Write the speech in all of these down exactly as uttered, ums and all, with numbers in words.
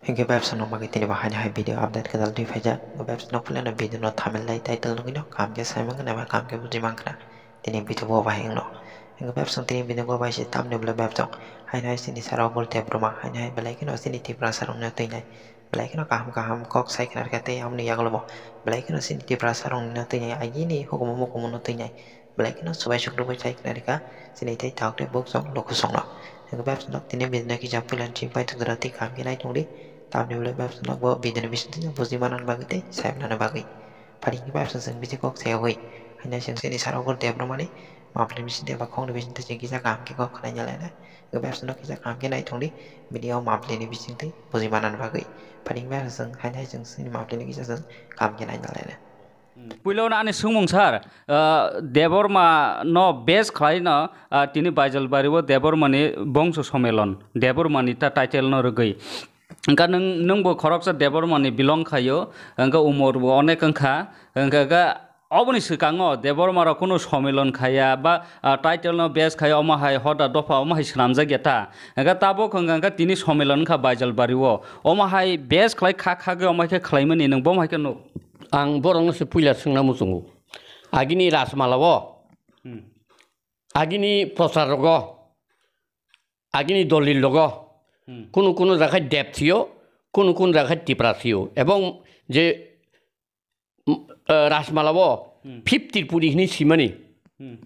Hingke bebsa no bagwi tini bo haini hai video update kwtal twi phaijak. Hingke bebsa no puilano video no thumbnail tei title nugwi no kaham khe sai mankha eba kaham khe bujui mankha tini video bo bahai wngno. Hingke bebsa no tini video bo bai se tamni bole bebsa haini hai chini sara obol Debbarma haini hai belai kheno chini Tiprasa rokno twinai belai kheno kaham kaham kok sai khna rwkha tei aboni yagulo bo belai kheno chini Tiprasa rokno twinai agini hukumu mukumu no twinai. Belai kheno swbai sukrubwi chai khna rwkha chini tei tok tei buk chwng luku chwngno. Hwnkhe bebsa nok tini video no kisa puila chini paithak jora tei kaham khe naithok di. Tamni ulo bebsa nok bo video ni bisingtwi buji manani bagwi tei sai manani bagwi. Phani hwnkhe bebsa chwng bisi kok sayawi. Haino chwng chini sara obol Debbarma ni mapli bisingtwi eba khongni bisingtwi chwng kisa kaham khe kok khna ya laina. Hwnkhe bebsa nok kisa kaham khe naithok di. Bini o mapli ni bisingtwi buji manani bagwi. Phani hwnkhe bebsa chwng haino chwng chini mapli ni kisa chwng kaham khe naina laina. Puilano ani swngmung sir, ah, Debbarma no base khlaino, ah, tini Baijalbari o Debbarma ni bongso somelon, Debbarma ni ta title no rwgwi. Wngkha nwng, nwng bo khoroksa Debbarma ni belong khaio, wngkha umor bo onek wngkha, wngkha kha oboni swkango Debbarma rok kunu somelon khaya ba, ah, title no base khaio, omo hai hoda dopha omo hai swnamjak ya ta. Wngkha tabuk wngkha, wngkha tini somelon wngkha Baijalbari o, omo hai base khlai kha khagwi omo hai khe khlaimani nwng bo hai khe nuk. Ang borokno se puila swngna muchungo. Agini Rajmala o, Hmm. agini prochar rogo, agini dolil rogo, Hmm. kunu kunu jaga dep thio, kunu kunu jaga tipra thio. Ebong je, mm, eh, Rajmala o Hmm. fifty puri hini simani. Hmm.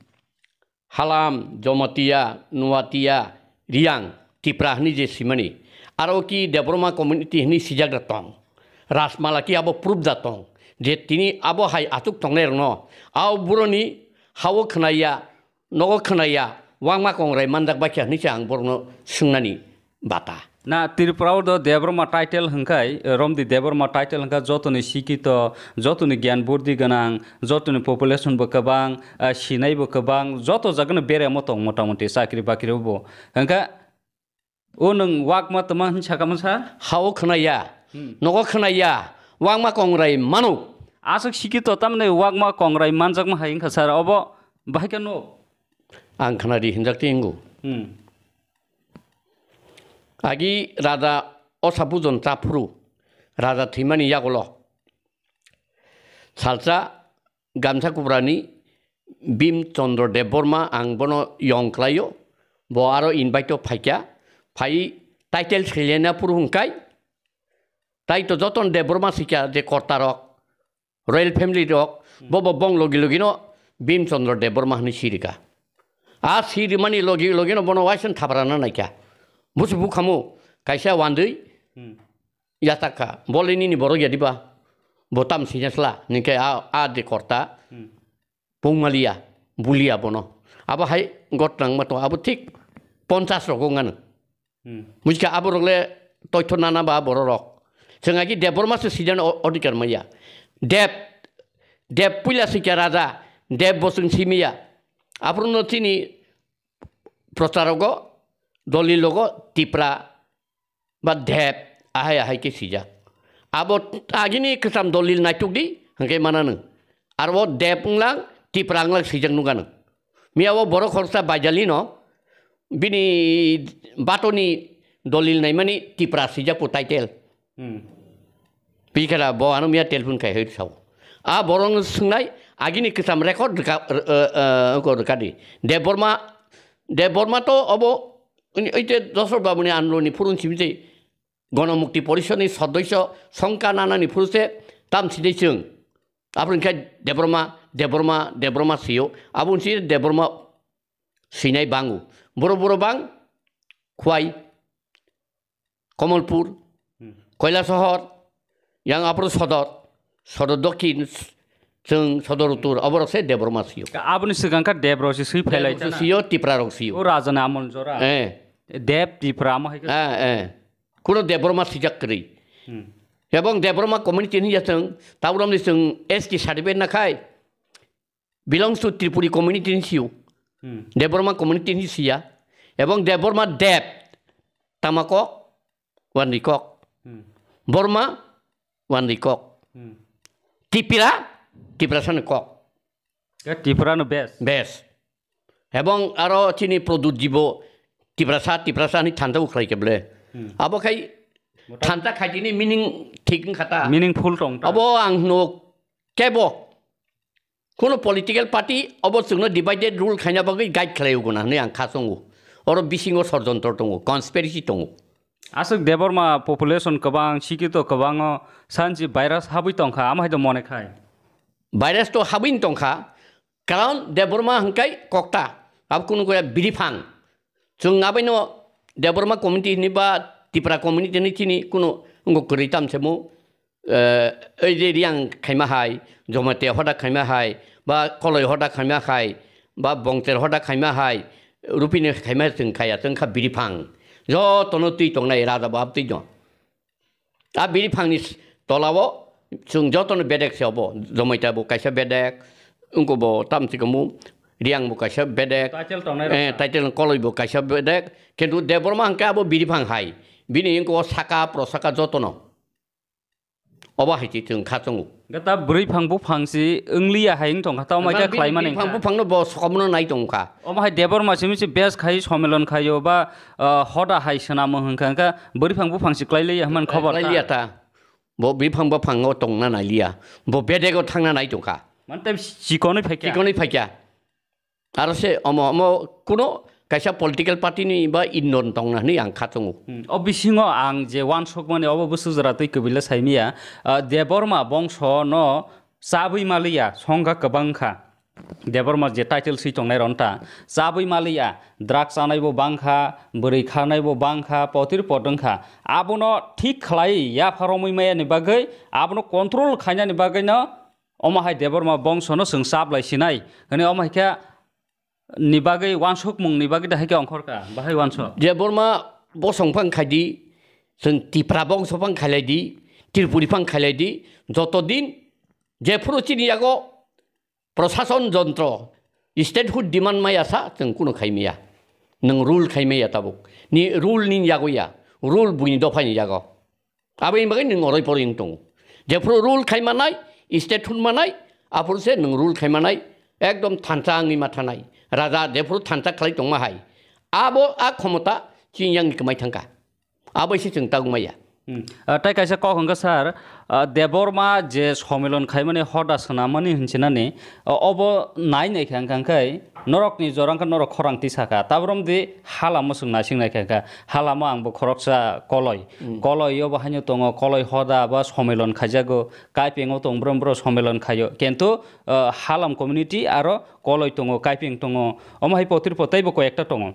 Halam, Jomatia, Nuatia, Riang, Tipra hwnwi je simani. Aro ki Debbarma community hwnwi sijak da tong. Rajmala ki abo proof da tong. Je tini abo hai achuk tongnai rokno, ao buroni hao khwnaya, nogo khwnaya, wangma kongrai manjak baikha hwnwi se ang borokno swngnani. Bata. Na Tripura o do Debbarma title hwnkhe, Romdi Debbarma title hwnkhe jotoni sikito, jotoni gyan burdi gwnang, jotoni population bo kwbang, ah, sinai bo kwbang, joto jagano beremo tong motamuti chakri bakri bo. Hwnkhe o nwng wakma tma hin saka masa? Hao khwnaya, Hmm. nogo khwnaya, wangma kongrai mano. Aswk sikito tamni wakma kongrai manjakma hai wngkha sir, obo bahai khe no? Ang khwnadi hinjak ti hingo. Hmm. Agi raja Osabujon chaphuru, raja thwimani yagulo salsa gamsa kubrani Bim Chandra Debbarma ang bono yong khlaio, bo aro invite o phaikha, phai title selena phuru hwnkhai, tai to joton Debbarma sikha je kortarok, royal family rok, Hmm. bobo bong logi logi no Bim Chandra Debbarma hwnwi sirika. A sirimani logi logi no bono waisang thabrana naikha. Busi bukhamu kaisa wandwi Hmm. yatakha. Bole nini borok yadiba. Bo tam sinyasla. Ningke a, a de korta. Hmm. Pungmaliya. Buliya bono. Abo hai got nangma to. Abo thik ponchas rogo ngano. Hmm. Mujka aborok le toitho nana ba bororok. Chwng agi Debbarma se sijan o-, odhikar maya. Deb, Deb puila sikya raja, Deb bo chwng simiya. Aphuru no chini procharogo, dolilogo, Tipra ba Deb, ahai ahai khe sijak. Abo agini kwcham dolil naituk di, hwnkhe mana nwng. Aro Deb wnglang, Tipra wnglang sijak nukha nwng. Miya o borok khoroksa Baijalino, bini batoni dolil naimani Tipra sijak po title. Hmm. Pikara bo ano miya telephone khai hoi sao. A borok no swngnai agini kwcham record rwka, eh, eh, ko rwka di. Debbarma, Debbarma to obo, oi te Dosrot Babuni andoloni phurun simi tei Gonomukti Porishod ni sodosyo songkha nanani phuru se tam sinai chwng. Aboni khe Debbarma, Debbarma, Debbarma sio. Aboni si Debbarma sinai bango. Boro boro bang Khwai, Komolpur, Hmm. Koilasohor, yang aphuru Sodor, Sodor Dokhin, chwng Sodor Uttor, oborok se Debbarma sio. Aboni swkang kha Deb rok se swi phailai Deb rok se sio, Tipra rok sio. O raja ni amol jora. Eh. Deb Tipra amo hai khe. Eh, eh. Kuno Debbarma sijak kwrwi. Hmm. Ebong Debbarma community ni ya chwng, tabuk romni chwng S T certificate na khai, belongs to Tripuri community ni sio. Hmm. Debbarma community ni siya. Ebong Debbarma Deb, tama kok, wandi kok. Hmm. Borma, wandi kok. Hmm. Tipra, Tiprasa ni kok. Ya, Tipra no best. Best. Ebong aro chini Pradyut jibo Tiprasa, Tiprasa ni thanda ukhlai keble. Hmm. Abo khai Thansa khaitini meaning thik wngkha ta. Meaningful tong ta. Abo ang nuk kebo. Kuno political party obo chwngno divided rule khaina bagwi guide khlai ugo na hwnwi ang kha chongo. Oro bisingo sorjontro tongo, conspiracy tongo. Aswk Debbarma population kwbang, sikito kwbango sanchi virus habwi tongkha, amo hai do mone khai. Virus to habwini tongkha, karon Debbarma hwnkhe kokta, abo kunu kaya biriphang. Chwng abaino Debbarma community hwnwi ba Tipra community hwnwi chini kunu wngkha kwrwi tamsemo, eh, ei je Riang khaima hai, Jamatia hoda khaima hai, ba Koloi hoda khaima hai, ba Bongcher hoda khaima hai, Rupini khaima hai chwng khaya, chwng kha biriphang. Jotono twi tongnai raja bo abtwi no. A biriphangni s-, tolao chwng jotono bedek se obo. Jamatia bo kaisa bedek, wngkha bo tamsikomu Riang bo kaisa bedek, Title tongnai rok eh, ta. Title Koloi bo kaisa bedek, kintu Debbarma hwnkhe abo biriphang hai. Bini wngkha o saka, prosaka jotono. Obo hai se chwng kha chongo. Gata bwrwi phang buphang si wngliya hai wng tongkha, tamo mai kha khlaimani bwrwi phang wngkha. Buphangno bo sokomno nai tongkha. Omo hai Debbarma simi se bes khai somilon khaio ba, ah, hoda hai swnamo hwnkha, hwnkha bwrwi phang buphang si klai liya hwnmani khobor ta. Klai liya ta. Bo bwrwi phang buphango tongna nai liya. Bo bedego thangna nai tongkha. Mane tei chikonwi phaikha. Chikonwi phaikha. Aro se omo, omo kuno kaisa political party ni ba indon tongna hwnwi ang kha chongo. Hmm, o bisingo ang je wansukmani obo bwswk jora twi kwbwila saimiya, ah, Debbarma bongso no chabwi maliya songkha kwbang kha. Debbarma je title swi tongnai ronta chabwi maliya, drug chanai bo bangkha, bwrwi kharnai bo bangkha, potir pot wngkha. Abono thik khlai yapha romwi maya ni bagwi, abono control khainani bagwi no omo hai Debbarma bongso no chwng chaplai sinai hwnwi omo hai khe ni bagwi wansukmung ni bagwi da hai khe ongkhor kha, bahai wansuk. Debbarma bosong phang khai di, chwng Tipra bongso phang khailai di, Tripuri phang khailai di, joto din jephuru chini yago prosason jontro, statehood demand maya sa chwng kuno khai maya. Nwng rule khai maya tabuk. Ni rule ni yago ya, rule buini dopha ni yago. Aboni bagwi nwng oroi poroi wng tongo. Jephuru rule khai manai, statehood manai, aphuru se nwng rule khai manai, ekdom thansa wngwi ma thanai. Raja jephuru thansa khlai tongma hai, abo a khomota chini yangni kwmai thangkha. Abo se chwng tabuk maya. Hmm. Ah, tai kaisa kok hwnkha sir, ah, Debbarma je somilon khaimani hoda swnamani hinchinani, ah, obo nai nai kha hwnkha hwnkhe norokni jora wngkha norok khorang tisa kha. Tabrom di halamo chwng naising nai kha hwnkha. Halamo ang bo khoroksa Koloi. Hmm. Koloi obo haino tongo, Koloi hoda ba somilon khaijago, Kaipeng o tong brom bro somilon khaio. Kintu, ah, Halam community aro Koloi tongo, Kaipeng tongo, omo hai potir potaibo koi ekta tongo.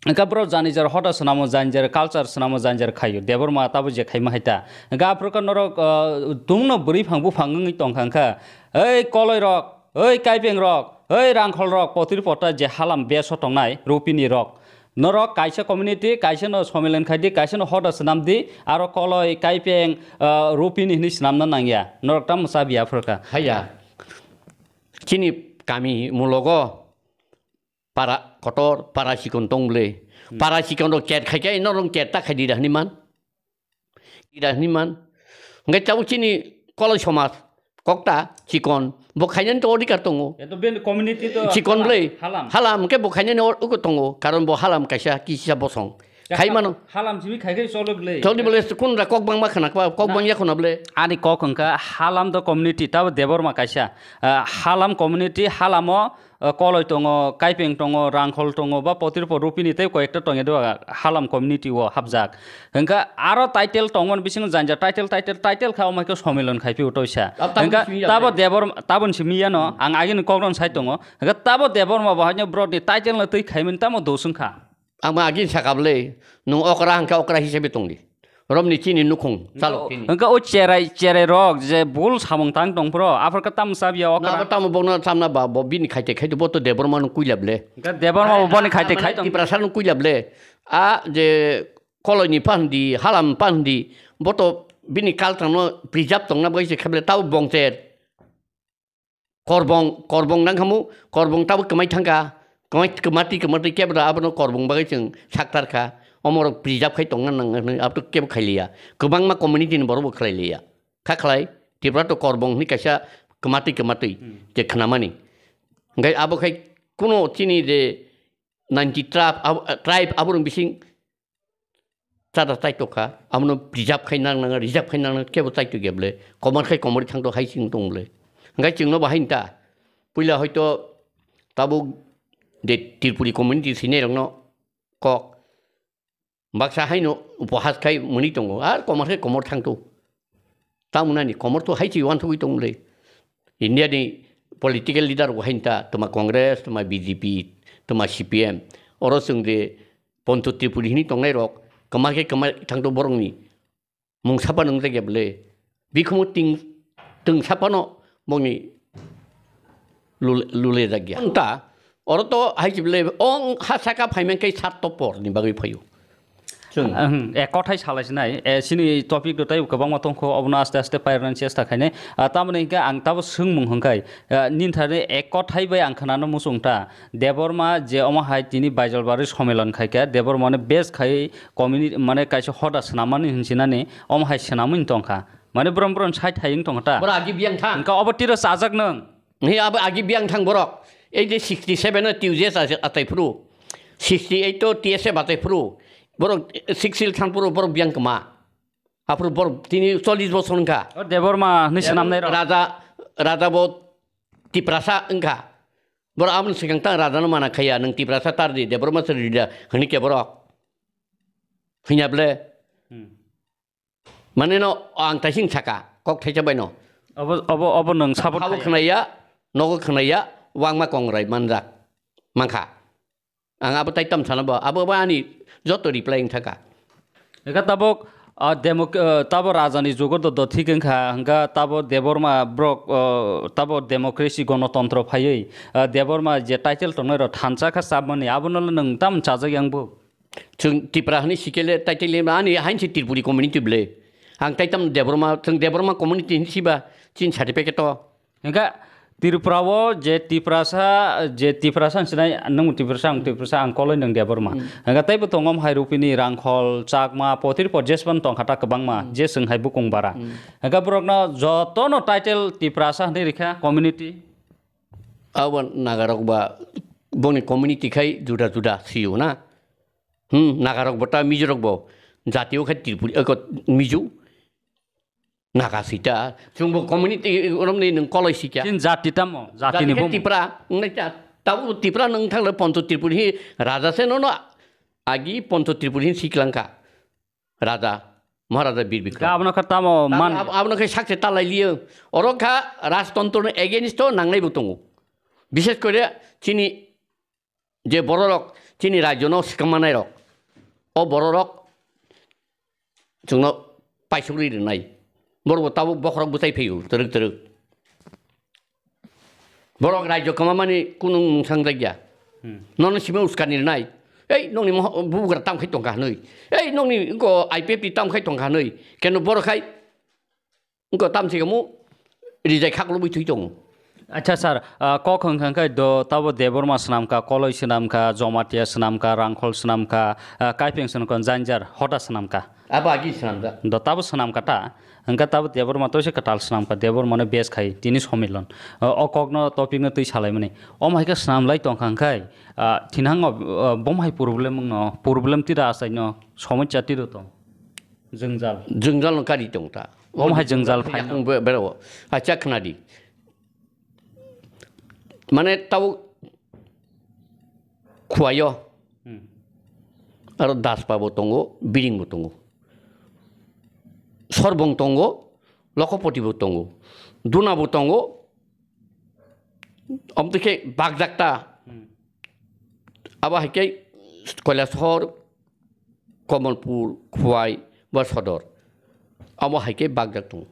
Wngkha borok jani jar hoda swnamo, jani jar culture swnamo, jani jar khaio. Debbarma tabo je khaima hai ta. Wngkha aphuru khe norok, ah, tungno bwrwi phang buphang wngwi tongkha wngkha. Ei Koloi rok, ei Kaipeng rok, ei Rangkhol rok, potir pota je Halam beso tongnai, Rupini rok. Norok kaisa community, kaisa no somilen khai di, kaisa no hoda swnam di, aro Koloi, Kaipeng, ah, Rupini hinwi swnamna nangya. Norok tamo chabi aphuru kha. Haiya. Chini kami mulogo para kotor, para sikon tong ble. Hmm. Para sikon rok ket khai khe norok ket ta khai di da hwnwi man. Di da hwnwi man. Hwnkhe tabuk chini Koloi somaj kokta sikon bo khainani to odhikar tongo. Eto ben community to sikon hala, ble. Halam. Halam hwnkhe bo khainani o-, ugo tongo. Karon bo Halam kaisa kisa bosong. Ya, khai mano. Halam simi khai khai cholo ble. Choli ble kun ra kok bangma khna kok bangya khna ble. Ani kok hwnkha Halam do community tabo Debbarma kaisa. Ah, Halam community, Halamo ah, Koloi tongo, Kaipeng tongo, Rangkhol tongo, ba Potirpo Rupini tei koyekta tongo do, ah, Halam community o hapjak. Hwnkha aro title tongmani bisingo janja title, title, title kha, omo khe somilon khai phio toisa. Tab-, taboni hwnkha simi ya tabo ble. Debor-, taboni simi yano, hmm, ang agini kokno sai tongo. Hwnkha tabo Debbarma bo haino brodni title no twi khaimani tamo dos wngkha. Ang ma agini saka ble, nwng okra hwnkha okra hisabe tongdi. Romni chini nukhung, chalok chini. Hwnkha o cherai, cherai rok je bul samung tang tong phro, aphor khe tamo chabi ya okra. Na, bo tamo bokno chamna ba, bo bini khaite khaite, bo to Debbarma no kuila ble. Hwnkha Debbarma bo boni khaite khai tong. Tiprasa no kuila ble. A je Koloi ni phan di, Halam phan di, bo to bini culture no preserve tongna bagwi se khe ble, tabo Bongcher. Korbong, korbong nang khamu, korbong tabuk kwmai thangkha, kwmai, kwmatwi, kwmatwi kebra abono korbong bagwi chwng saktar kha, omorok preserve khai tongna nang hwnwi abo kebo khai liya, kwbangma community ni borok bo khlai liya, kha khlai, Tripura to korbong hwnwi kaisa kwmatwi, kwmatwi, hmm, je khnamani, hwnkhe abo khai kuno chini je ninety tribe, ab-, tribe aborok bising tada tai tokha, abono reserve khai nang nang, reserve khai nang nang, kebo tai tokya bole, komor khai komor thang to hai sing tong bole. Hingkai chwngno bahai ta, puila hoito tabuk de Tripuri community sinai rokno kok, baksa haino upohas khai muni tongo, ar komor khai komor thang to. Tamoni komor to hai chi uansugui tong le. India ni political leader rok hai ta, toma Congress, toma B J P, toma C P M. Oro chwng de Ponto Tripuri hini tongnai rok, kama khe kama thang to borok ni mung sapa nung jagya bole. Bikhumu ting, ting sapa no bongni lule, lule jagya. Ang ta, oro to hai chi bole, ong ha saka phaiman kai sat to por ni bagwi phaio. Chwng. Ang, e, kothai salai sinai, e, sini topic do tai kwbangma tongkho, obono aste aste pairani chesta khainai. A, tamoni hwnkhe ang tabo swngmung hwnkhai, a, ninthani ek kothai bai ang khnana muchung ta. Debbarma je omo hai tini Baijalbari somilan khaikha, Debbarma no base khai community mane kaisa hoda swnamani hinsinani omo hai swnamwi tongkha. Mane brom brom side hai wng tongkha ta. Bora agi biyang thang. Hwnkhe obo tiro chajak nwng. Ni abo agi biyang thang borok. Ei je sixty seven o T U J S ase-, atai phuru. Sixty eight o T S F atai phuru. Borok six hill thang phuru borok biyang kma. Aphuru borok tini chollish bosor wngkha. O Debbarma hwnwi swnamnai rok. Raja, Raja bo Tiprasa wngkha. Borok aboni swkang tang Raja no mana khaiya, nwng Tiprasa tar di, Debbarma se rida, hwnwi khe borok. Hwnya ble. Hmm. Mane no ang taising saka, kok thaisa bai no. Obo, obo, obo nwng sabo Habo thai. Khwnaya, nogo khwnaya, wangma kongrai manjak, mankha. Ang abo tai tam sana bo, abo ba ani joto reply wng thaka. Eka tabok, ah, demok-, ah, tabo rajani jugo do, do thik wngkha, hwnkha tabo Debbarma borok, ah, tabo democracy gonotontro phaiwi, ah, Debbarma je title tongnai rok thansa kha chapmani, abono nwng tam chajak yang bo? Chwng Tipra hwnwi sikele title ani hain se Tripuri community ble. Ang taitam Debbarma, chwng Debbarma community hinwi siba chin certificate o. Hingkha Tripura o je Tiprasa, je Tiprasa hinsinai, nwng Tiprasa, ang Tiprasa, ang koloi nwng Debbarma. Hmm. Hingkha teibo tongo hai Rupini, Rangkhol, Chakma, Potir, Pojesban tongkha ta kwbangma, Hmm. je chwng hai bukung bara. Hmm. Hingkha borokno jotono title Tiprasa hinwi rikha community. Abo Nagarok ba boni community khai juda juda sio na. Hmm, Nagarok bo ta Mizorok bo jatio khai Tripuri, eko Mizo. Naga sita. Chwngbo community romni nwng koloi sikya. Chini jati tamo, jati ni bumung. Tipra, wngnai ta. Tabo Tipra nwng thangle Ponto Tripuri hi raja se nono agi Ponto Tripuri hi siklangka. Raja, Maharaja Bir Bikram. Ka abono kha tamo man. Ab-, abono khe sakse talai liyo. Oro kha rajtontro ni against o nangnai bo tongo. Bishes kore chini je bororok chini rajyono swkang manai rok, o bororok chwngno paisukri rwnai. Borokbo tabuk bokhorok bwchai phaio twrwk twrwk. Borok rajyo kwmamani kunu mungsang jakya. Hmm. Nono simi uskani rwnai. Ei nokni moho-, bubugra tamkhai tongkha hwnwi. Ei nokni wngko I P F T tamkhai tongkha hwnwi. Keno borok khai Wngkha tamsi kamo rijai khaklubui thwi tongo. Acha sir, ah, kok hwnkha khe do tabo Debbarma swnamkha, Koloi swnamkha, Jomatia swnamkha, Rangkhol swnamkha, ah, Kaipeng swnamkha, Janjar hoda swnamkha. Abo agi swnamjak. Do tabo swnamkha ta, hwnkha tabo Debbarma toise kwtal swnamkha, Debbarma no base khai tini somilon. Ah, o kok no topic no twi salaimani. Omo hai khe swnamlai tongkha hwnkhe, ah, thinango, ah, bom hai problem wngno, problem tira achaino, somosya tiro tong. Jwngjal. Jwngjal no kari tong ta. Omo hai jwngjal phai. Yakung be-, berao. Acha khna di. Mane tau khuayo. Hmm. Aro daspa bo tongo, biring bo tongo. Sorbong tongo, lokopoti bo tongo. Duna bo tongo. Omtwi khe bakjak ta. Hmm. Abo hai khe Koilashahar, Kamalpur, Khowai, ba Sodor. Abo hai khe bakjak tongo.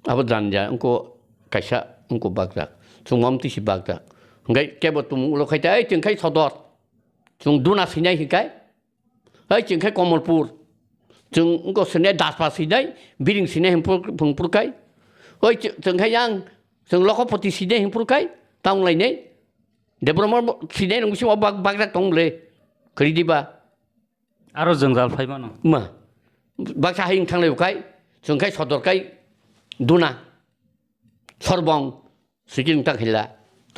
Abo janja wngkho kaisa wngkho bakjak. Chwng omtwi si bakjak. Hwnkhe kebo tumung ulo khai ta, "Ei, chwng khai Sodor. Chwng Duna sinai hinkhai. Ei, chwng khai Kamalpur. Chwng wngkho sinai Daspa sinai, Biring sinai hwnphru-, hwnphru khai. Oi, chw-, chwng khai yang, chwng Lokopoti sinai hwnphru khai, tamo lainai. Debbarma bo sinai rwng bising o bak-, bakjak tong bwle. Khri diba?" Aro jwngjal phai mano. Ma. Baksa hai wng thanglai bo khai, chwng khai Sodor khai Duna. Sorbong, sikil wng ta khaila.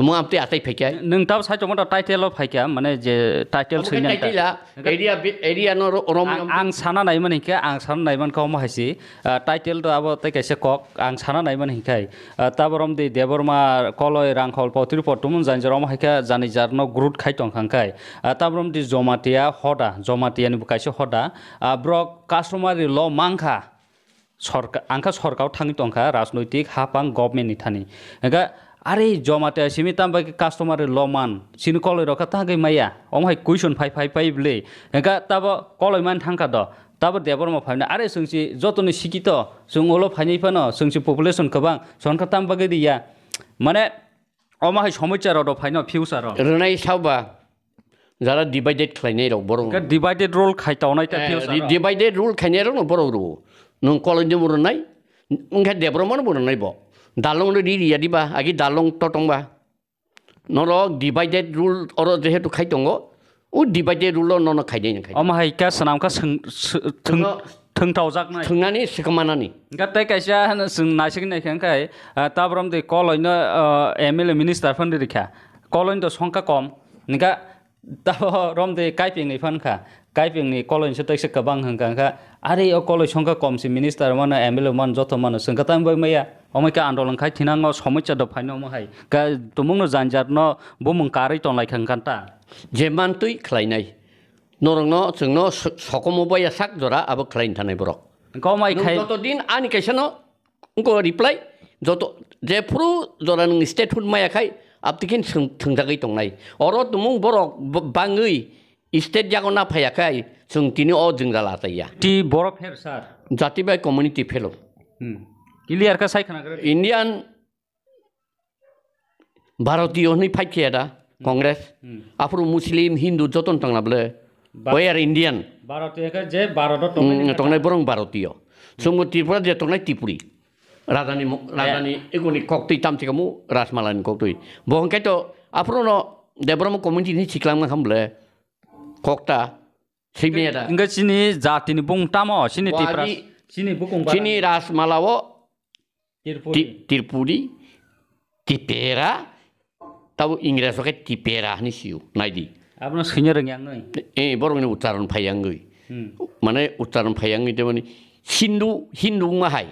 Tumung amtwi atai phaikha. Nwng tab sai tongma title o phaikha, mane je title Omo khe swinan ta. Title a, area bi-, area no ro-, rom Ang, rom. Ang sana naiman hinkhe, ang sana naiman khe omo haisi, ah, title do abo tei kaisa kok, ang sana naiman hinkhai. Ah, taborom di Debbarma, Koloi, Rangkhol, Potri, Potumun, Janjar omo haikhe jani jar no growth khai tongkha hinkhai. Ah, taborom di Jomatia hoda, Jomatia ni bo kaisa hoda. Ah, borok customary law mankha. Sorka-, ang kha sorkar thangwi tongkha, rajnoitik, hapang, government ni thani. Hingkha, are Jomatia simi tamo bai customary law man, chini koloi rok kha tangwi maya, omo hai question phai, phai, phai bwle. Hingkha, tabo koloi man thangkha do, tabo Debbarma phaina, are chwng si jotoni sikito, chwng ulo phainai phano, chwng si population kwbang, chwng kha tamo bagwi riya. Mane, omo hai somosya rok do phaino future o. Rwnai saba. Jara divided khlainai rok borok. Hingke divided rule khai tongnai ta Eh, phiyok di-, saro. Divided rule khainai rok no borok rwo. Nwng koloi ni bo rwnai, wngkhe Debbarma no bo rwnai bo. Dalong ri ri ya diba, agi dalong totong ba. Norok divided rule oro jehetu khai tongo, o divided rule o nono khainai nang khai. Omo hai khe swnam khe swng-, sw-, thwng-, Thwngno thwngtaujaknai. Thwngnani swkmanani. Hingke tei kaisa hano chwng naisik naikha hingke, ah, taborom de koloi no, ah, M L A minister phano rikha. Koloi no songkha kom. Hingke Tabo romde kaipengni phan kha, kaipengni koloi se tekse kwbang hwnkha kha, are o koloi songkha kom se minister mano, M L A mano, joto mano, chwngkha tamo bai maya, omo khe andolon khai thinango somosya do phaino omo hai, ka tumungno janjar no bumung karwi tonlai kha hwnkha ta. Je mantwi khlainai, norokno chwngno so-, sokomo baya sak jora abo khlaini thanai borok. Hwnkha omo hai Nwng khai joto din ani kaisano Wngkha reply, joto, jephru jora nwng statehood maya khai, aptikin thwng-, thwngjagwi tongnai. Oro tumung borok b-, bangwi state yago na phaiya khai, chwng tini o jwngjal achaiya. Ti borok pher, sir. Jati bai community phelo. Hmm. Clear kha sai khna gra. Indian Bharatiyo hwnwi fight khe da, Hmm. Congress. Hmm. Aphuru Muslim, Hindu jotono tongna bwle. Ba-, We are Indian. Bharatiyo khe je Bharoto tongnai Hmm, ni tongnai kha. Borok Bharatiyo. Hmm. Chwngbo Tripura je tongnai Tripuri. Rajani mo-, Eh. Rajani egoni koktwi tamchikamo Rajmalani koktwi. Bo hwnkhe to aphuru no Debbarma community ni siklang na khamble kokta. Sibiyada. Hingke chini jatini bung tamo, chini Tipra, Wadi, chini bukung bara. Chini Rajmala o Tirpuri. Ti-, Tirpuri, Tipera, tabo Ingres o khe Tipera hwnwi sio, naidi. Abono swina rwngya wngnai. Eh, borokni ucharon phaiyangwi. Hmm. Mane ucharon phaiyangwi tei mani Hindu, Hindu wngma hai.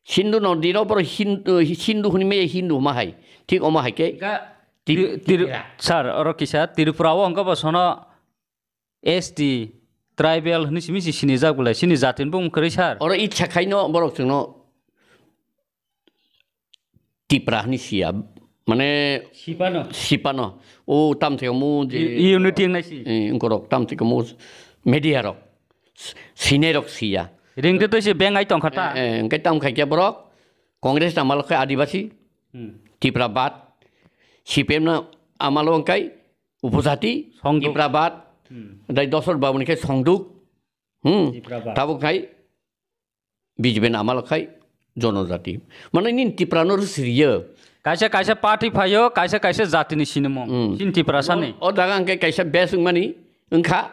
Hindu no dino borok Hindu, Hindu hwnwi maya Hindu wngma hai. Thik omo hai khe Ga-, Ti-, Ti-, Tir-, Tipera. Sir, oro kisa Tripura o hwnkhe bo sono S T, tribal hwnwi simi si sinijak belai, chini jatini bumung kwrwi sir. Oro itsa khaino borok chwngno Tipra hwnwi siya, mane Sipano. Sipano. O tamthai omo je U-, unity wngnai si. Eh, wngkorok tamthai omo media rok. S-, sinai rok siya. Ringtwi twi se beng ai tongkha ta. Eh, eh, hwnkhe tamo khaikhe borok Congress ni amalo khe Adibasi, Hmm. Tipra bad, C P M no amalo hwnkhe Upojati, Songduk. Tipra bad, Hmm. Dai Dosor Babu ni khe Songduk, hmm, Tipra bad. Tabuk khai B J P ni amalo khai Jonojati. Mane nini Tipra no rwsiriyo. Kaisa kaisa party phaio, kaisa kaisa jatini sinimung. Hmm. Chini Tiprasani. O, o jaga hwnkhe kaisa base wngmani wngkha.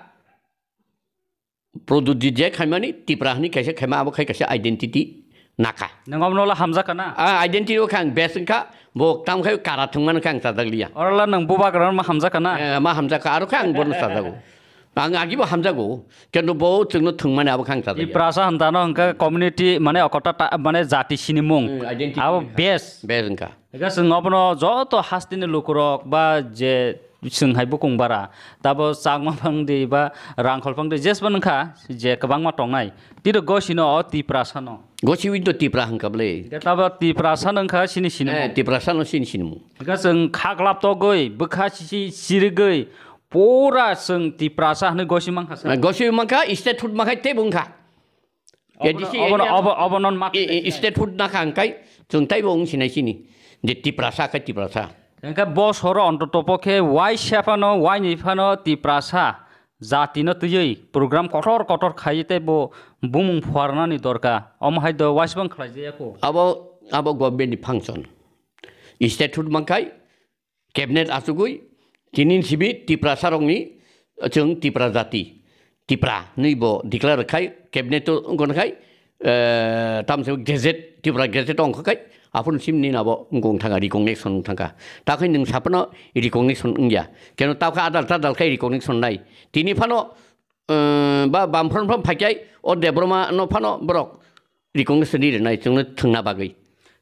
Product je khaimani Tipra hwnwi kaisa khaima abo khai kaisa identity nakha. Nwng omono la hamjakha na? A identity o khe ang best wngkha, bo tam khai kara thwngmano khe ang chajak liya. Orola nwng bubagra ma hamjakha na? Eh, ma hamjakha, aro khe ang bono chajago. Ang agibo hamjago, kintu bo chwngno thwngmani abo khe ang chajak liya. Tiprasa hantano hwnkhe community mane okota ta-, mane jati sinimung. Hmm, identity Abo wngkha. Best. Best wngkha. Ega chwng obono joto hasteni lukurok ba je chwng hai bukung bara, tabo chakma phangdi ba rangkhol phangdi jesbo nungkha je kwbangma tongnai. Tiro gosino o Tiprasa no. Gosiwi to Tipra hwnkha bwle. Ega tabo Tiprasa nungkha sini sini. Eh, Tiprasa no sini sini mu. Ega chwng khaklap togwi bwkha sisi sirigwi pura chwng Tiprasa hwnwi gosi mankha sa. Eh, gosiwi mankha, state hood mankha teibo wngkha. Obono, A D C obono, area obo-, obono mak i-, i-, state hood nakha hwnkhe chwng taibo wng sinai sini je Tiprasa khe Tiprasa. Hwnkhe bo soro ontoto pokhe waisa phano, waini phano Tiprasa jatino twiwi program kotor kotor khaiwi tei bo bumung phuarnani dorkar. Omo hai do waisbang khlaijaya kho. Abo, abo government ni function. State hood mankhai Cabinet achugwi tini simi Tiprasa rokni, chwng Tipra jati, Tipra hwnwi bo declare khai, cabinet o wngkha khai, eh, tamse gazette, Tripura gazette ongkha kai, aphuru sim nini abo wngkha wngthangkha, recognition wngthangkha. Takhai nwng saphano recognition wngya. Keno takha adal tadal khai recognition nai. Tini phano, eh, ba bamphron phano phaikhai, o Debbarma no phano borok recognition rinai chwngno thwngna bagwi.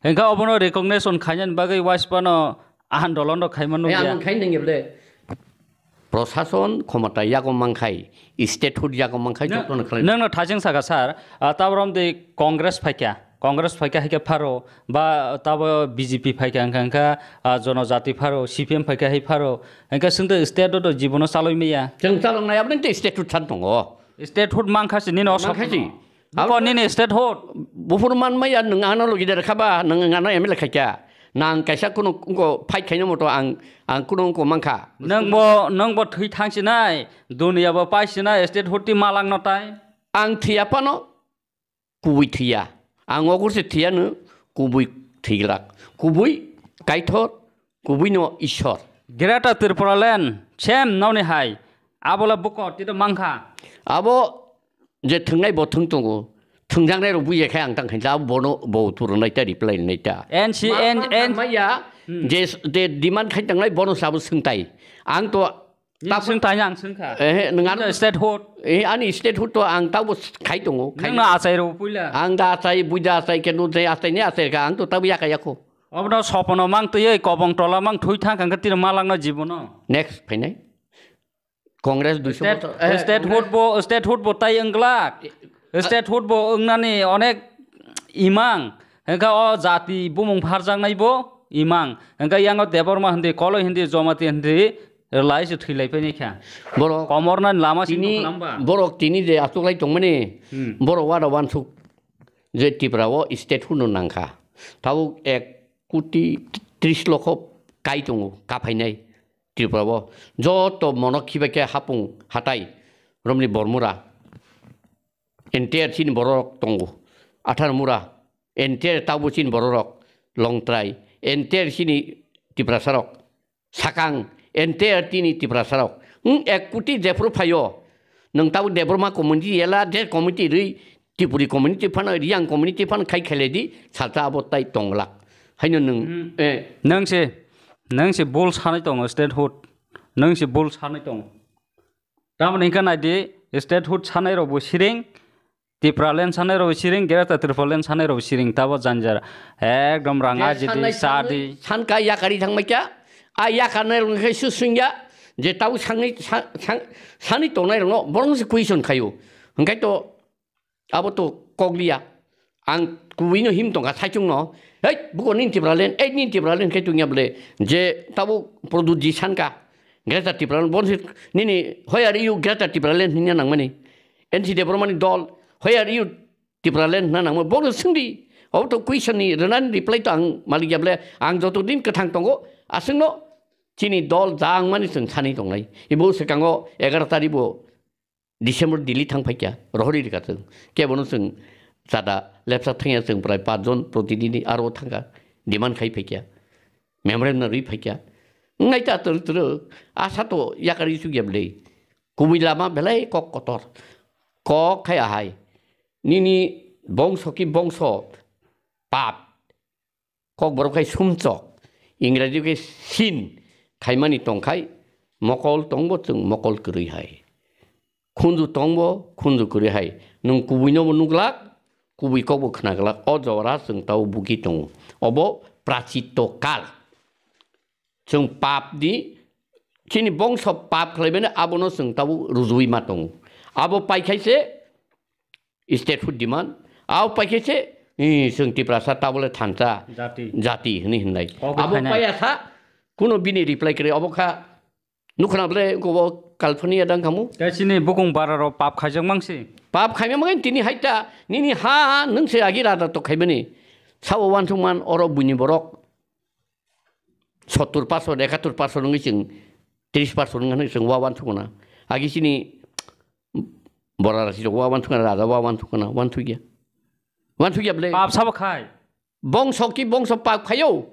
Hingkhe obono recognition khainani bagwi waisphano andolon rok khaima nukya. Ang khai nangya bole. Prosason khomota yago mankhai, statehood yago mankhai, jotono khlai. Nang no thacheng saka sir, ah, tabrom de Congress phaikya, Congress phaikya haikhe pharo, ba tabo B J P phaikya hingkha hingkha, ah, Jonojati pharo, C P M phaikya hai pharo, hingkhe swngde state o to jibono chaloi maya. Chwng chalok nai aboni te statehood than tongo. Statehood mankha si nini o sokno. Mankha si. Buko nini statehood. Buphuru manmaya nwng ano logi der khaba, nwng ano M L A khaikya. Nang kaisa kuno wngko fight khaina moto ang, ang kuno wngko mankha. Nwng bo, nwng bo thwi thangsinai, duniya bo paisinai, statehood ti malangno tai. Ang thwiya phano kubui thwiya. Ang ogur se thwiya no kubui thwiglak. Kubui Kaitor, kubui no Ishwar. Greater Tripura Land, sem noni hai. Abola buko tito mankha. Abo je thwngnai bo thwng tongo, thwngjaknai rok buya khe ang tang khainsa, abo bono bo turunai ta, reply nai ta. N C N N maya, hmm, je, je demand khai tangnai bono sabo swngtai. Ang to nini swngtai, ang swngkha. Eh, nang ano statehood. Eh, ani statehood to ang tabo khai tongo, khai. Nang no achai rok puila. Ang da achai, buida achai, kenu je achai ni achai kha, ang to tabo yaka yako. Obono sopono mang twi, kobong tola mang thui thang kha, tini malangna jibono. Next phainai. Congress duiso state, bochor, eh, statehood Congress bo, statehood bo tai wngglak. Eh, statehood bo wngnani onek imang. Hingkha o jati bumung pharjaknai bo imang. Hingkha yango Debbarma hindi, Koloi hindi, Jomati hindi, rwlai se thwilai paini kha. Borok komorna lama simi tini, khlamba. Borok tini je achuklai tongmani, hmm, borok wada wansuk je Tripura o statehood no nangkha. Tabuk ek koti tris lokho kai tongo, kaphainai. Tripura o joto mono khibai khe hapung hatai romni Bormura. Entire chini borok tongo. Atharmura, entire tabo chini borok rok, Longtrai, entire chini Tiprasa rok, Sakang, entire tini Tiprasa rok. Wng ek koti jephuru phaio, nwng tabo Debbarma community ela, je community rwi, Tripuri community phano, Riyang community phano khai khailai di, salsa abo tai tonglak. Haino nwng, hmm, eh. Nwng se, nwng se bol sanai tongo statehood. Nwng se bol sanai tongo. Tamoni hingkha nai di, statehood sanai rok bo siring, Tipraland sanai rok bo siring, Greater Tipraland sanai rok bo siring, tabo janjar. Ekdom rang aji di, sanai, sa sanai, di. Sanka yakari thangmai kya, a yakarnai rok khai susungya, je tabo sangni, sa-, sang-, sani tongnai rokno, borong se question khaio. Hingkai to, Abo to kok liya. Ang kubui no him tongkha saichung no. Hei, buko nini Tipraland, ei nini Tipraland khe tungya bole. Je tabo Pradyut ji sanka. Greater Tipraland, bon se nini, why are you Greater Tipraland hinna nangmani? N C Debbarma ni dol, why are you Tipraland hinna nangmani? Bono swngdi. Abo to question ni rwnani reply to ang malik ya bole. Ang joto din kwthang tongo, aswk no chini dol jang mani chwng sani tongnai. Ibo swkango egaroh tarikh bo December Delhi thang phaikya, rohori rikha chwng. Kebono chwng chada lepsa thangya chwng prai pach jon protidini aro thangkha, demand khai phaikya. Memorandum rwi phaikya. Wngnai ta twrwk twrwk, asa to yakari chukya bwlwi. Kubui lama belai kok kotor. Kok khai ahai. Nini bongso ki bongso pap. Kokborok khai sumchok, Ingraji khe sin khaimani tongkhai, mokol tongbo chwng mokol kwrwi hai. Khunju tongbo khunju kwrwi hai. Nwng kubuinobo nuklak, kubui kokbo khnaglak. O jora chwng tao buki tongo. Obo prachitto kal. Chwng pap di, chini bongso pap khlaimani abono chwng tao rujuwi ma tongo. Abo paikhaise, Statehood demand. Abo paikhe se, eh, chwng Tiprasa tabole thansa jati. Jati hwnwi hwnlai. Kok abo phainai. Payasa, kuno bini reply kwrwi. Abo kha, nukhna bole, gobo kalphani adang khamu. Tei chini bukung bara rok pap khaijak mangsi. Pap khaima mangin tini haita, nini ha, nwng se agi rada to khaimani. Sabo wansukman oro buini borok. Sottur percent, ekattur percent wngwi chwng tris percent wngkha chwng wa wansukna. Agi chini bora rasi rok wa wansukna, raja wa wansukna, wansukya. Wansukya bwle. Pap sabo khai. Bongso ki bongso pap khayo.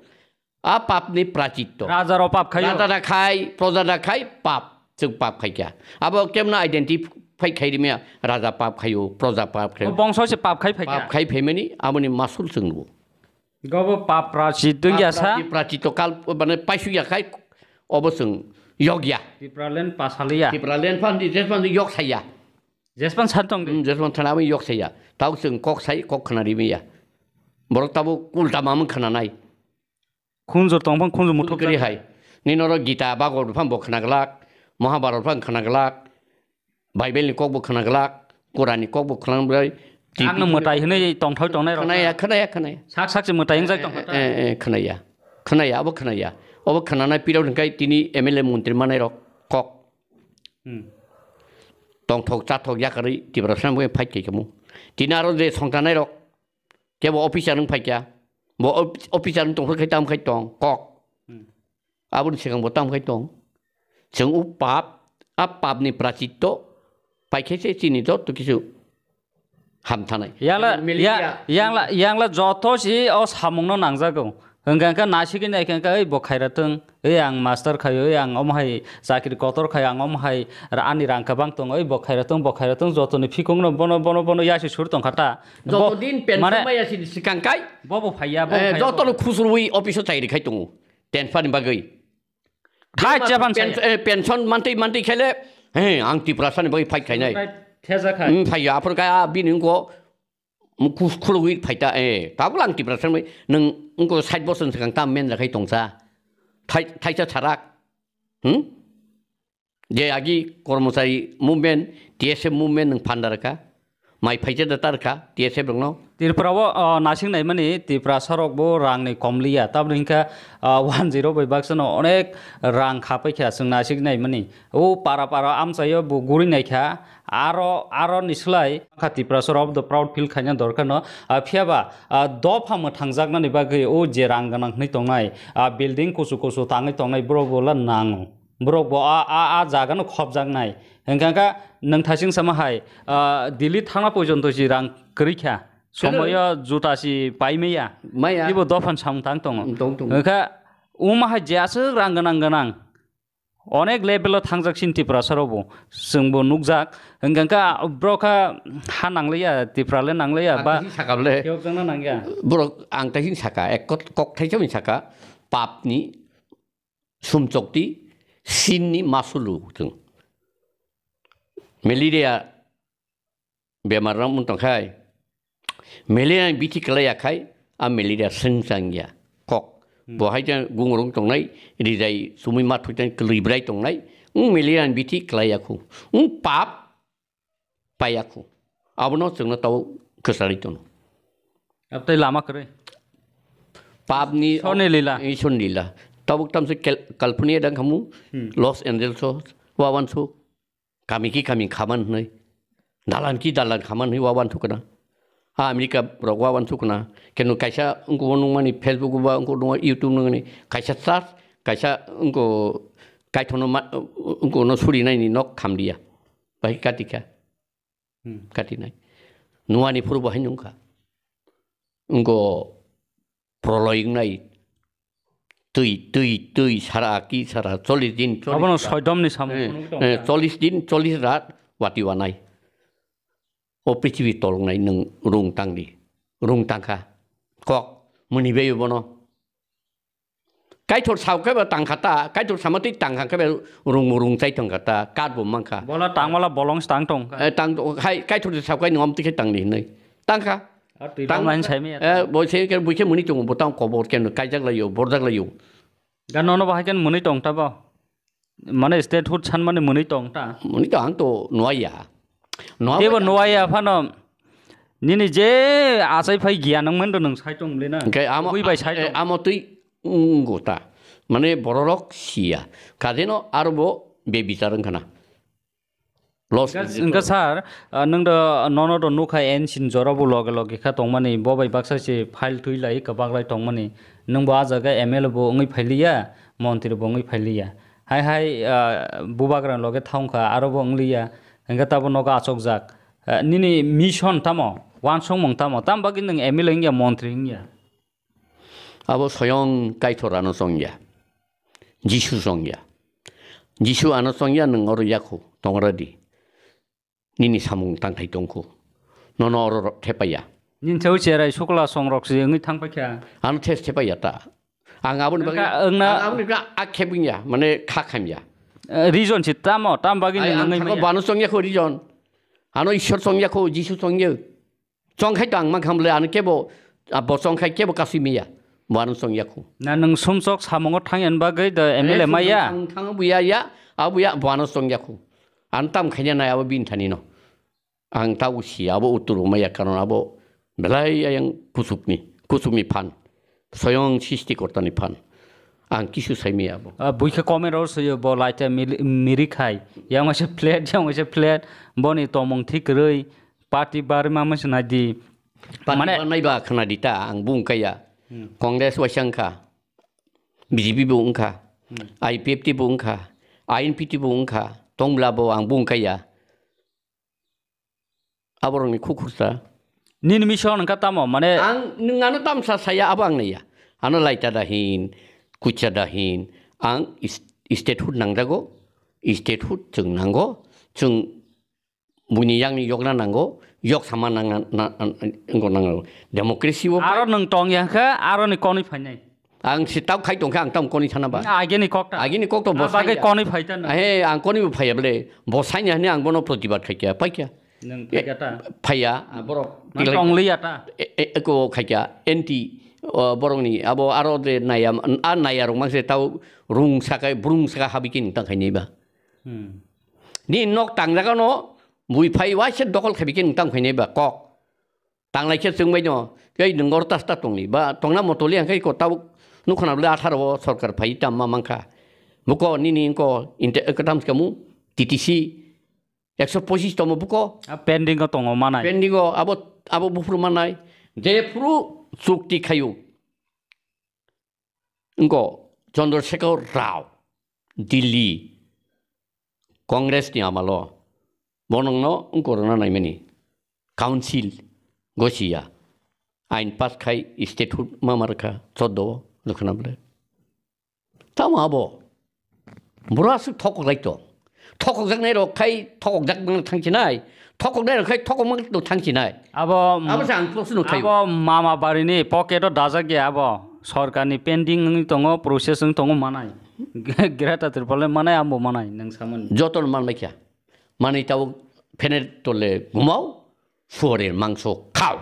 A pap ni prachitto. Raja rok pap khayo. Raja da khai, proja da khai, pap. Chwng pap khaikya. Abo kemna identify Phai khai rimya, raja pap khaio, proja pap khaio. O bongso se pap khai phaikha. Pap khai phaimani, aboni masul chwng rwo. Gobo pap prachi tungya sa. Pap prachi, prachi to kal, mane paisuk ya khai, obo chwng yok ya. Tipraland pasaliya. Tipraland phan di, jes phan di yok saya. Jespan san tong di. Hmm, jespan thana aboni yok saya. Tau chwng kok sai, kok khna rimya. Borok tabo ulta mamung khna nai. Khunjur tong phang khunjur muthuk kri hai. Nini oro Gita Bhagavad phang bo khna glak, Mahabharat phang khna glak, Bible ni kok bo khna glak, Quran ni kok bo khna glak. Ang no mwtai hwnwi tongthai tongnai rok. Khna ya, khna ya, khna ya. Sak sak se mwtai wngjak tong kha ta. Eh, eh, khna ya. Khna ya, abo khna ya. Abo khna nai pirok hwnkhe tini M L A montri manai rok kok. Hmm. Tongthok chathok yakarwi Tiprasa bai fight khai kamo. Tini aro je songtanai rok kebo officer wng phaikya. Bo op-, officer wng tongphai khai tam khai tong kok. Hmm. Aboni swkang bo tam khai tong. Chwng o pap, a pap ni prachitto pai khai se chini jotto kisu hamthanai. Yala, Militia. Ya, yangla, yangla joto si o samung no nangjago. Hwnkha hwnkha nasigwi naikha hwnkha, "Ei bo khaira thung, ei ang master khaio, ei ang omo hai chakri kotor khaio, ang omo hai ra-, ani rang kwbang tongo, ei bo khaira thung, bo khaira thung," jotoni phikung no bono, bono, bono yasi sur tongkha ta. Joto bo-, din pension mane maya sini sikang kai. Bo bo phaiya, bo eh, phaiya, joto bo. No khusrwi office o chakri khai tongo. Tenphani bagwi. Thai Bema chepan pens-, saya. Eh, pension mantwi, mantwi khele, he, ang Tiprasa ni bagwi fight khainai. Thai thesa khai. Hmm, phaiya, aphuru kaya bini wngko, Mukhus khulugwi phaita, eh, tabuk lang Tiprasa bai, nwng wngko sait bosor swkang tam men jakhai tongsa. Thai-, thaisa sarak. Hmm? Je agi kormochari movement, T S F movement nwng phandar kha. Mai phaisa da tar kha, T S F rokno. Tripura o, o, nasing naimani, Tiprasa rok bo rang ni kom liya. Tabuk hingkha, o, one zero bai baksa no onek rang khapai kha, chwng nasing naimani. O para para amchaio bo guri naikha, aro, aro ni slai kha Tiprasa rok the proud feel khaina dorkar no. Ah, phiya ba, ah, dopha mwthangjaknani bagwi o je rang gwnang hwnwi tongnai, ah, building kusu kusu tangwi tongnai borok bo la nango. Borok bo a, a, a jaga no khopjaknai. Hwnkha kha nwng thasing sama hai, ah, Delhi thangna porjonto si rang kwrwi kha. Kwrwi. Somoyo juta si pai maya. Maya. Ibo dophan samung tang tongo. Tong tongo. Hwnkha wngma hai je aswk rang gwnang gwnang. Onek level o thangjak sini Tiprasa rok bo. Chwng bo nukjak. Hwnkha kha borok kha ha nangliya, Tipra le nangliya, ang ba tei saka le. Kiyokjakna nangya. Borok ang tei saka, ek kot-, kok thaisa hwn saka, pap ni sumchok ti, sin ni masulu chwng. Malaria bemar rok wng tong khai, malaria ni bithi kwlai ya khai, a malaria swng chang ya kok. Hmm. Bo hai jang gung rung tongnai, rijai sumui ma thwi tang kwlwi bwrai tongnai, wng malaria ni bithi kwlai ya khu, wng pap pai ya khu. Abono chwngno tau kwcharwi tono. Abtai lama kwrwi. Pap ni Ishorni lila. Ishorni lila. Tabuk tamse Kel-, California dang khamu, hmm, Los Angeles o, wawan su. Kami ki kami khaman hwnwi, dalan ki dalan khaman hwnwi wawan thukna. Ha America rok wawan thukna. Kenu kaisa wngkuk nungmani Facebook ba wngkuk nungma YouTube nungmani kaisa church, kaisa wngkuk kaithono ma-, wngkuk no suri naini nok khamliya. Bai katika. Hmm. Katinai. Nuani phuru bo hai nungkha. Wngkuk proloi wngnai. Twi, twi, twi, sara ki sara, chollish din, chollish Abono rat. Soidomni samung eh, phunuk tong eh, kha. Chollish din, chollish rat, wati wanai. O prithibi tolngnai nwng rung tangdi. Rung tangkha. Kok, muni bai bono. Kaithor sao khe ba tangkha ta, kaithor sama twi tangkha khe ba rung rung chai tongkha ta, kar bo mankha. Bola tangmala bolong stang tong kha. Eh, tang, hai, kaithor sao kai nwng twi khe tangdi hinwi. Tangkha. Ar twi tang, tang lain sai maya. Eh, bo se ke bui khe muni tongo, bo tang kobor khe kaijak laio, borjak laio. Ga nono bahai khe mwnwi tong ta bo? Mane statehood san mane mwnwi tong ta? Mwnwi tong, ang to nuaya. Nuwa tebo bai nuaya phano nini je achai phai giyan wng mendo nwng sai tong le na? Hwnkhe amo, bui bai sai eh, tong. Amo twi wnggo ta. Mane bororok siya. Kadeno aro bo bebichar wngkha na. Los Hwnkha, Angeles hwnkha o. Sir, ah, nwng do, nono do nukha N C ni jora bo loge loge kha tongmani, bo bai baksa se file twi lai kwbak lai tongmani. Nwng bo ah jaga M L A bo wngwi phailiya, montri bo wngwi phailiya. Hai hai, ah, bubagra loge thangkha, aro bo wngliya. Hwnkha tabo nogo achukjak. Ah, nini mission tamo? Wansukmung tamo? Tam bagwi nwng M L A wngya, montri wngya? Abo soyong Kaitor ano chongya. Jisu chongya. Jisu ano chongya, nwng oro yakhu tongra di. Nini samung tangthai tongkhu. Nono oro ro-, thepaiya. Nini chau cherai sukla songrok se wngwi thangpaikha. Ano thes thepaiya ta. Ang aboni bagwi, Wngkha, wngna ang aboni bagwi akheb wngya, mane kha khamya. Eh, reason se tamo, tam bagwi Ai, nwng ang wngwi thangkho maya? Bano chongyakho reason. Ano Ishwar chongyakho, Jisu chongya. Chongkhai to ang mankha bwle, ano kebo, abo chongkhai kebo kasui maya. Bo ano chongyakho. Na nwng sumsok samungo thangya bagwi the M L A Eh, maya? Ang thang buya ya, abuya, bo ano chongyakho. Ano tam khaina nai abo bini thani no. Ang ta usi abo uttor rwmaya, karon abo belai ayang kuchukni, kuchukni phan, soyong srishti kortani phan. Ang kisu saimaya abo. Ah, buikhe comment rw swiyo bo laita mili-, miri khai. Yang waisa flat, yang waisa flat. Boni tomung thik kwrwi. Party barima masa nadi. Party Mane banai ba khna di ta, ang bung kaya. Hmm. Congress waisa wngkha. B J P bo wngkha. Hmm. I P F T bo wngkha. I N P T bo wngkha. Tongbla bo ang bung kaya. Aborokni khukhursa. Nini mission wngkha tamo, mane Ang nwng ano tamsa saya, abo ang naiya. Ano laita da hin, kucha da hin. Ang is-, statehood nangjago. Statehood chwng nango. Chwng buini yakni yokna nango. Yok sama nang-, na-, na-, wngkha nango. Democracy o aro nwng tong ya khe, aro ni konwi phainai. Ang si tau khai tongkha, ang tamo konwi thana ba. Agini kok ta. Agini kok to bo Ah, bagwi sai ya. Konwi phai ta na. He, ang konwi bo phaiya bole. Bo sai ni hwnwi ang bono protibad khai kya, pai kya. Nwng phai kya ta. E, phaiya, ah, borok. Nang tiglai tong liya ta. E, e, eko khai kya, anti, o, borok ni, abo aro de naya, a naya rok mang se tau rung sakai, brung saka habi kin tang khai ni ba. Hmm. Ni nok tang jaga no, bui phai waisa dokol khai bi kin tang khai ni ba, kok. Tanglai khe chwng bai no, tei nwng oro ta ta tongni, ba tongna motoli ang khe ko tabuk nukho na bwle atharo o sorkar phai tam ma mankha. Buko nini ko inte-, kwtam se kamu T T C ekso pochis tomo buko. A pending o tongo manai. Pending o abo, abo buphuru manai. Jephuru chukti khayu. Wngkha Chandrasekhar Rao, Delhi, Congress ni amalo, bo nwngno wngkha rwna naimani, council gosiya, ain pass khai statehood ma mar kha, choddo o rwkhwna bwle. Tamo abo, bwrwi aswk thokok lai tong. Thokokjaknai rok khai thokokjak mano thangchinai. Thokoknai rok khai thokok mano thangchinai. Abo, abo se ang proshno khaio. Abo mama barini pocket o dajak ya abo. Sorkar ni pending wngwi tongo, process wngwi tongo manai. Greater Tipraland manai, ambo manai, nwng samani. Jotono manlai kha. Manwi tabuk phener tole gumao, suore mangso khao.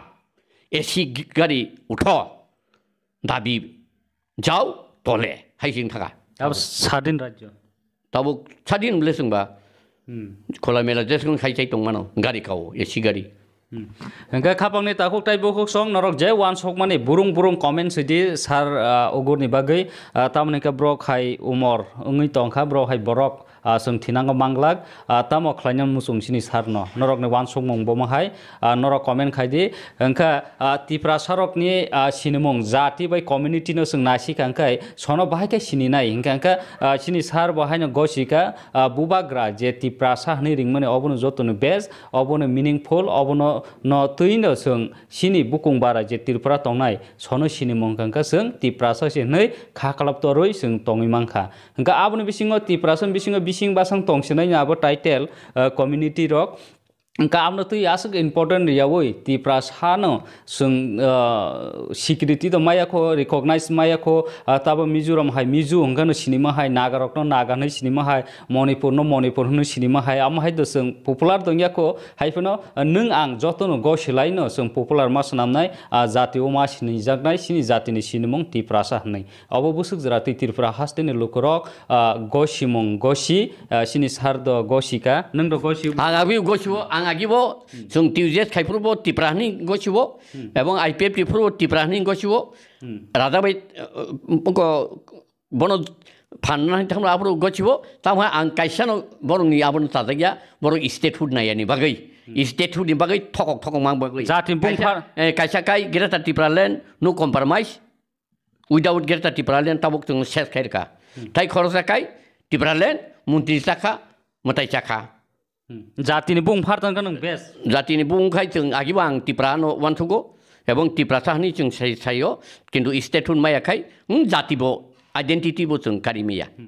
A C gari utho. Dabi Jao, tole, hai sing thaka. Abo sadin rajyo. Tabuk sadin bwle singba. Hmm. Khola mela jesung khai chai tong mano, gari kao, A C gari. Hmm. Hingke khapangni takhuk tai bukhuk song norok je wansokmani burung burung comment sidi sar, ah, ugurni bagwi, ah, tamoni khe borok hai umor wngwi tongkha, borok hai borok. Ah, chwng thinango manglak, ah, tamo khlainani muchung chini sarno. Norokni wansukmung bomo hai, ah, norok comment khai di. Hwnkha, ah, Tiprasa rokni, ah, sinimung jati bai community no chwng naisika hwnkhe sono bahai khe sininai. Hwnkha, hwnkha, ah, chini sar bo haino gosika, ah, bubagra je Tiprasa hwnwi ringmani obono jotono best, obono meaningful, obono no twi no chwng chini bukung bara je Tripura tongnai sono sinimung hwnkha chwng Tiprasa se hwnwi kha kalap torwi chwng tongwi mankha. Hwnkha aboni bisingo Tiprasa ni bisingo bising basang tongsinai no abo title, ah, community rok. Hwnkha abono twi aswk important riyaui Tiprasa no chwng, ah, security do maya kho, recognize maya kho, ah, tabo Mizoram hai Mizo hwnkha no sinima hai, Naga rok no Naga hwnwi sinima hai, Manipur no Manipur hwnwi sinima hai, amo hai do chwng popular dongya kho, hai phano, ah, nwng ang joto no gosilai no chwng popular ma swnamnai, ah, jati o ma sinijaknai, chini jati ni sinimung Tiprasa hwnwi. Obo bwswk jora twi Tripura haste ni lukurok, ah, gosimung gosi, ah, chini sar do gosika, nwng do gosi. Ang agi gosibo, ang agibo, Hmm. chwng T U J S khai phuru bo Tipra hwnwi gosibo, Hmm. ebong I P F T phuru bo Tipra hwnwi gosibo, Hmm. raja bai, ah, ko, bono phan na thangma aphuru gosibo, tamo ang kaisa no borok ni abono chajakya, borok statehood naiya ni bagwi, Hmm. statehood ni bagwi thokok thokok mang bagwi. Jati bung Kaisa, phar- eh, kaisa kai Greater Tipraland, no compromise. Without Greater Tipraland tabuk chwng ses khai rwkha. Hmm. Tai khoroksa khai Tipraland montri chakha, mwtai chakha. Hmm. Jatini bung phar tongkha nwng best. Jatini bung khai chwng agibo ang Tipra no uansukgo, ebong Tiprasa hwnwi chwng sai, saio, kintu statehood maya khai, hmm, jati bo, identity bo chwng kari maya. Hmm.